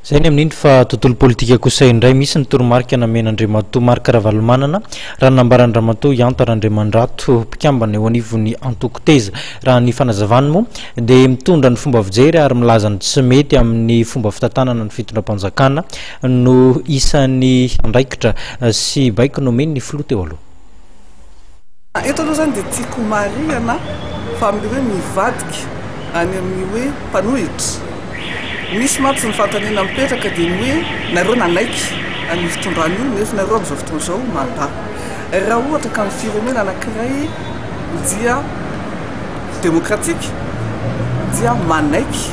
Izay ny amin'iny fa tontolo politika kosa indray misy ny toromarika namen'Andriamatoa Marc Ravalomanana raha ny nambaran-dRamatoa Ihanta Randriamandrato mpikambana eo anivon'ny antoko Teza. Raha ny fanazavany moa dia mitondra ny fomba fijery ary milaza ny tsy mety amin'ny fomba fitantanana ny fitondram-panjakana no isan'ny andraikitra sy baiko nomen'ny filoha teo aloha. Eto aloha izany dia tiako homarihana fa amin'ilay hoe mivadika any amin'ny hoe mpanohitra, misy mantsy ny fanontaniana mipetraka dia ny hoe nareo nanaiky an'io fitondrana io nefa nareo amin'izao fotoana izao mandà. Raha ohatra ka ny firenena anankiray dia demokratika dia manaiky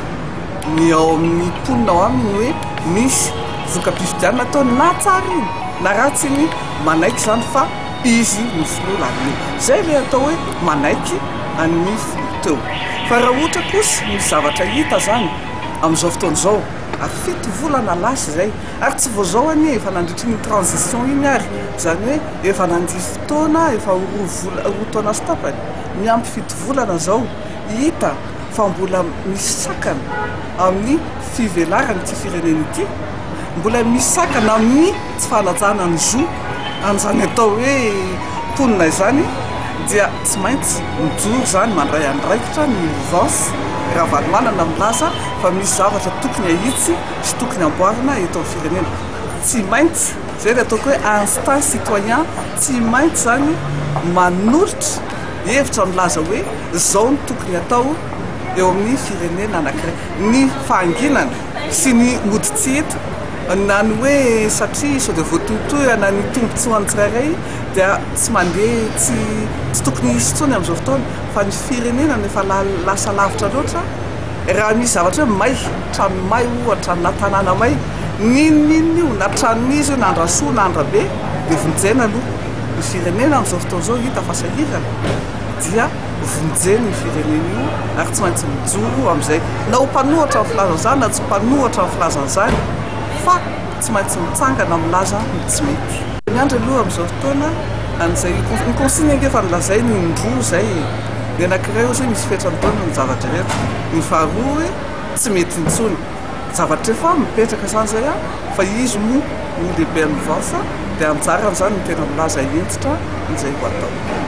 ny ao amin'ny mponina ao aminy hoe misy voka-pifidianana atao na tsara iny na ratsy iny, manaiky izany fa Izy no filoha lany io. Zay ilay atao hoe manaiky an'ny filoha teo. Fa raha ohatra kosa misy zavatra hita zany amin'izao fotoana izao, ary fito volana lasa izay, ary tsy vao izao anie, efa nandritry ny transition iny ary, izany hoe efa nandia fotoana efa ho roa vola, roa taona sy tapany, miampy fito volana izao, hita fa mbola misy sakana amin'ny fivelaran'ity firenena ity, mbola misy sakana amin'ny. tsy fanajana ny zo an'izany atao hoe mponina izany dia tsy maintsy mijoro izany mandray andraikitra ny mouvance Ravalomanana milaza fa misy zavatra tokony ahitsy sy tokony amboarina eto amin'ny firenena. Tsy maintsy, izay ilay ataoko hoe instinct citoyen, tsy maintsy izany manolotra hevitra milaza hoe izao no tokony atao eo amin'ny firenena anankiray. Ny fahanginana sy ny mody tsy hita. Na ny hoe satria sao dia voatohitohina ny tombontsoan'ny tsirairay dia tsy mandeha, tsy tsy tokony hisy intsony amin'izao fotoana fa ny firenena no efa lasa lavitra loatra. Raha misy zavatra hoe may, trano may ohatra na tanàna may, n'inon'inona io na tranon'iza io na an-dRasoa na an-dRabe dia vonjena aloha. Ny firenena amin'izao fotoana izao hita fa sahirana dia vonjeny io firenena io ary tsy maintsy mijoro amin'izay na ho mpanohatra ny filazana izany na tsy mpanohatra ny filazana izany fa tsy maintsy mitsangana milaza ny tsy mety. Miandry aloha amin'izao fotoana an'izay ny consigne ange efa nolazainy indroa izay e! Ny anankiray ozy hoe misy fetrany daholo ny zavatra rehetra, ny faharoa hoe tsy mety intsony. Zavatra efa mipetraka izany izay an, fa izy moa no lehiben'ny mouvance dia anjarany izany no tena milaza hentitra izay ho atao.